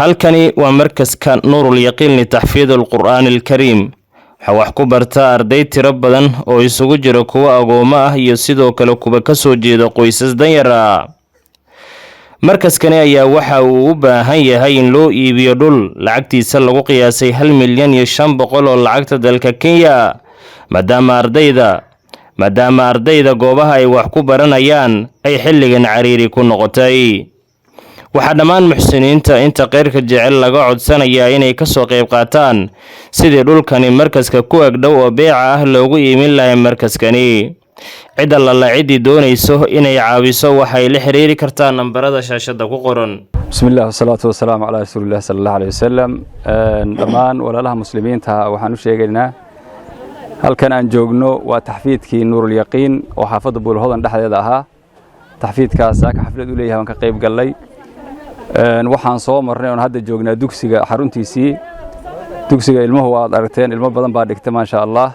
Halkani waa markaska Nuurul Yaqiin litaxfiid alqur'aani alkariim. Waxaa wax ku barta arday tiro badan oo isugu jira kuwa agoomo ah iyo sidoo kale kuwa kasoo jeeda qoysas danyar ah. Markaskani ayaa waxa uu u baahan yahay in loo iibiyo dhul lacagtiisa lagu qiyaasay 1,500,000 oo lacagta dalka Kenya, maadaama ardayda goobaha ay wax ku baranayaan ay xilligan cariiri ku noqotay. Waxaa dhammaan muxsiniinta inta kheyrka jecel laga codsanayaa inay kasoo qayb qaataan sidii dhulkani markaska ku agdhow oo beeca ah loogu iimin lahay markaskani. Cid allala ciddii doonayso inay caawiso waxay la xiriiri kartaa nambarada shaashada ku qoran. Bismi illah, wasalaatu wasalaamu calaa rasuulilah sala allah aleyh wasalam. Dhammaan walaalaha muslimiinta waxaan u sheegaynaa, halkan aan joogno waa taxfiidkii Nuurulyaqiin oo xaafadda Buulhodan dhexdeeda ahaa. Taxfiidkaas saaka xaflad u leeyahay waan ka qayb gallay. Waxaan soo marnay oon hadda joognaa dugsiga xaruntiisii. Dugsiga ilmuhu waad aragteen, ilmo badan baa dhigta, maasha Allah.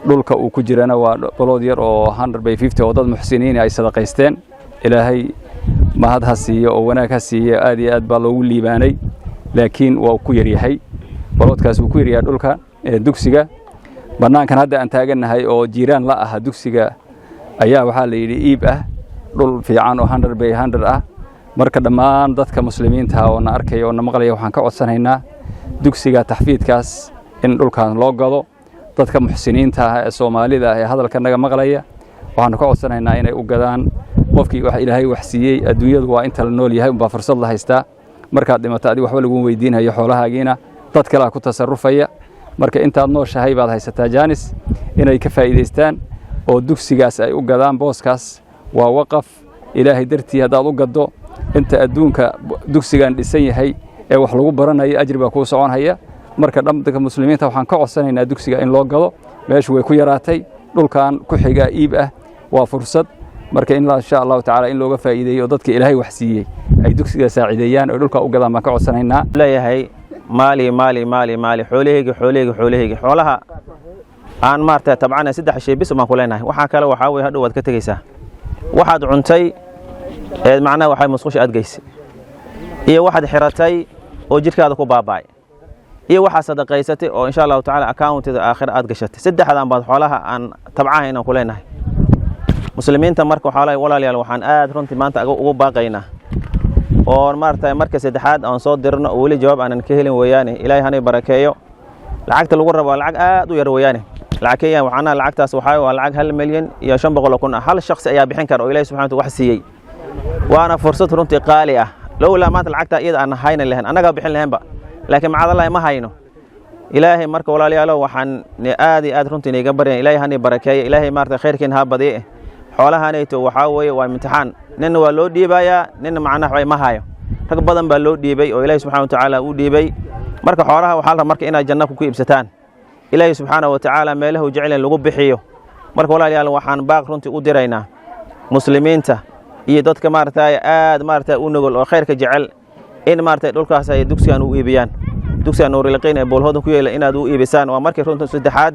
Dhulka uu ku jirana waa plot yar oo 100 by 50 oo dad muxsiniin ay sadaqaysteen. Ilaahay mahad ha siiyo oo wanaag ha siiyo. Aad iyo aad baa loogu liibaanay, laakiin waa ku yaryahay plotkaas, wuu ku yaryahay dhulka dugsiga. Bannaankan hadda aan taagannahay oo jiiraan la aha dugsiga ayaa waxaa la yidhi iib ah, dhul fiican oo 100 by 100 ah. Marka dhammaan dadka muslimiinta oo na arkaya oo na maqlaya waxaan ka codsanaynaa dugsiga taxfiidkaas in dhulkan loo gado. Dadka muxsiniinta ah ee Soomaalida ah ee hadalka naga maqlaya waxaanu ka codsanaynaa inay u gadaan. Qofkii wax Ilaahay wax siiyey, adduunyadu waa inta la nool yahay unbaa fursad la haystaa. Markaad dhimato adig waxba lagu weydiinayo, xoolahaagiina dad kalea ku tasarrufaya. Marka intaad nooshahay baad haysataa jaanis inay ka faa'iidaystaan oo dugsigaas ay u gadaan. Booskaas waa waqaf. Ilaahay dartii haddaad u gaddo, inta adduunka dugsigan dhisan yahay ee wax lagu baranayo ajri baa kuu soconhaya. Marka dhanka muslimiinta waxaan ka codsanaynaa dugsiga in loo gado. Meeshu way ku yaraatay, dhulkan ku xigaa iib ah. Waa fursad marka in insha Allahu tacaala in looga faa'iideeyo oo dadka Ilaahay wax siiyey ay dugsiga saacideeyaan oo dhulka u gadaan baan ka codsanaynaa. Leeyahay maali, maali, maali, maali, xoolahayga, xoolahayga, xoolahayga, xoolaha aan maarata tabcana saddex shay bis baan ku leenahay. Waxaa kale waxaa weye hadhow waad ka tegeysaa. Waxaad cuntay eed macnaha waxay musqusha aad geysay, iyo waxaad xiratay oo jidhkaada ku baaba'ay, iyo waxaad sadaqaysatay oo insha Allahu tacala accountida aakhira aad gashatay. Saddexdan baad xoolaha aan tabcaha inaan ku leenahay muslimiinta. Marka waxaa walaalayaal, waxaan aad runtii maanta ugu baaqaynaa oo maarata marka saddexaad aan soo dirno oo weli jawaab aanan ka helin weeyaane, Ilaahay hanay barakeeyo. Lacagta lagu rabo waa lacag aad u yar weeyaane. Lacag Kenya waxaana lacagtaas waxaa waa lacag 1,500,000 ah. Hal shakhsi ayaa bixin kara oo Ilaahay subxanahu wax siiyey, waana fursad runtii qaali ah. Lowlaa maanta lacagta iyada aan hayna lahayn, annagaa bixin lahaynba, laakiin macadallahi ma hayno. Ilaahay marka walaalayaalo, waxaan aad iyo aad runtii niga baryan, Ilaahay hani barakeeya, Ilaahay maarata khayrkiin ha badiye. Xoolahanayto waxaa weeye waa imtixaan. Ninna waa loo dhiibayaa, ninna macnaha waxba ma hayo. Rag badan baa loo dhiibay oo Ilaahay subxana wa tacaala u dhiibay. Marka xoolaha waxaa la marka inaad janna ku iibsataan, Ilaahay subxaana wa tacaala meelahu jecel in lagu bixiyo. Marka walaalayaal, waxaan baaq runtii u diraynaa muslimiinta iyo dadka maaragtay aad maaragtay u nugul oo khayrka jecel in maaragtay dhulkaas ay dugsigan u iibiyaan, dugsigan Nuuriliqiin ee Boolhoodan ku yeela inaad u iibisaan. Waa markii runtii saddexaad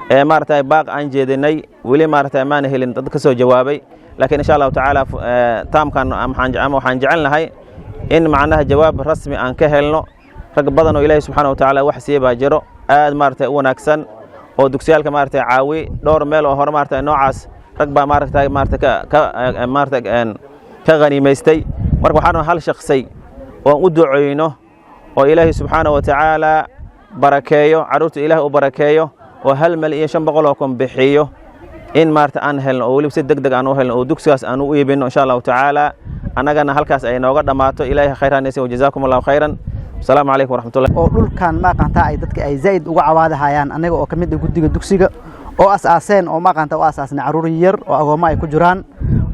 ee maaragtay baaq aan jeedinay, weli maaragtay maana helin dad ka soo jawaabay. Laakiin insha Allahu tacaala taamkan ama waxaan jecelnahay in macnaha jawaab rasmi aan ka helno. Rag badan oo Ilaahay subxaana wa tacaala wax siiyey baa jiro, aad maaragtay u wanaagsan oo dugsiyaalka maaragtay caawi. Dhowr meel oo hore maaragtay noocaas rag baa maaragtay maaragtay ka maaragtay ka khaniimaystay. Marka waxaan hal shakhsay oon u duceyno oo Ilaahay subxaana wa tacaala barakeeyo, carruurta Ilaah u barakeeyo, oo 1,500,000 bixiyo in maarata aan helno, oo weliba si deg deg aan u helno oo dugsigaas aan u iibino insha Allahu tacaala, annagana halkaas ay nooga dhammaato. Ilaahay khayr hanaysa. Wajazaakum Allahu khayran. Asalaamu calaykum waraxmatullah. Oo dhulkan maaqantaa ay dadka ay zaa'id uga cawaadahayaan, anaga oo ka mid ah guddiga dugsiga oo asaaseen oo maaqanta u asaasnay carruur yar oo agoommo ay ku jiraan,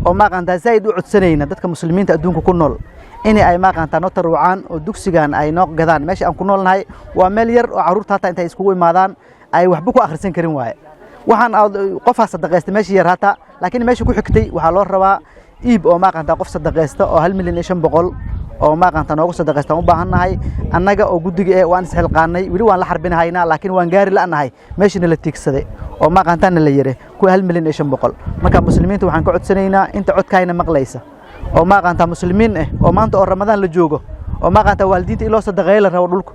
oo maaqantaa zaa'id u codsanayna dadka muslimiinta adduunka ku nool in ay maaqantaa noo taruucaan oo dugsigan ay noo gadaan. Meesha aan ku noolnahay waa meel yar oo carruurta hataa intay iskugu imaadaan ay waxba ku akhrisan karin waaye. Waxaan qofaa sadaqaystay meesha yar hataa, laakiin meesha ku xigtay waxaa loo rabaa iib oo maaqantaa qof sadaqaysta oo 1,500,000 oo maaqanta noogu sadaqaysta u baahannahay. Annaga oo guddiga eh waan isxilqaanay, weli waan la xarbinahaynaa, laakiin waan gaari la'nahay meeshana la tiigsaday oo maaqantaana la yiri kuwa 1,500,000. Marka muslimiinta waxaan ka codsanaynaa inta codkaayna maqlaysa oo maaqantaa muslimiin ah oo maanta oo Ramadaan la joogo. Oo ma aqaanta waalidiinta in loo sadaqeeyo la rabo dhulka,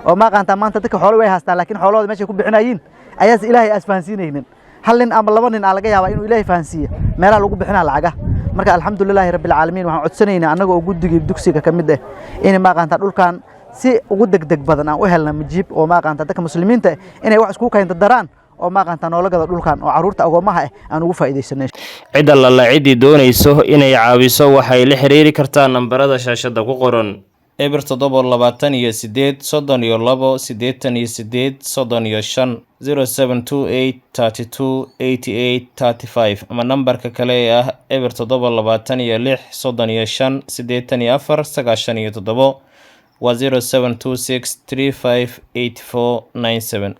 oo ma aqaanta maanta dadka xoolo way haystaan, laakiin xoolahooda meeshay ku bixinayiin ayaas Ilaahay aas fahansiinaynin. Hal nin ama laba nin aa laga yaabaa inuu Ilaahay fahansiiyo meelaha lagu bixinaa lacagaha. Marka alxamdulilaahi rabbil caalamiin, waxaan codsanaynaa annaga oo guddigii dugsiga ka mid ah in ma aqaanta dhulkan si ugu degdeg badan aan u helna majiib, oo ma aqaanta dadka muslimiinta inay wax isku keenta daraan, oo ma aqaanta noola gada dhulkan oo caruurta agoomaha ah aan ugu faa'iidaysanay. Cid allala ciddii doonayso inay caawiso waxay la xiriiri kartaa nambarada shaashadda ku qoran: 0728 32 88 35, 0728328835, ama nambarka kale ee ah 0726 35 84 97, waa 0726358497.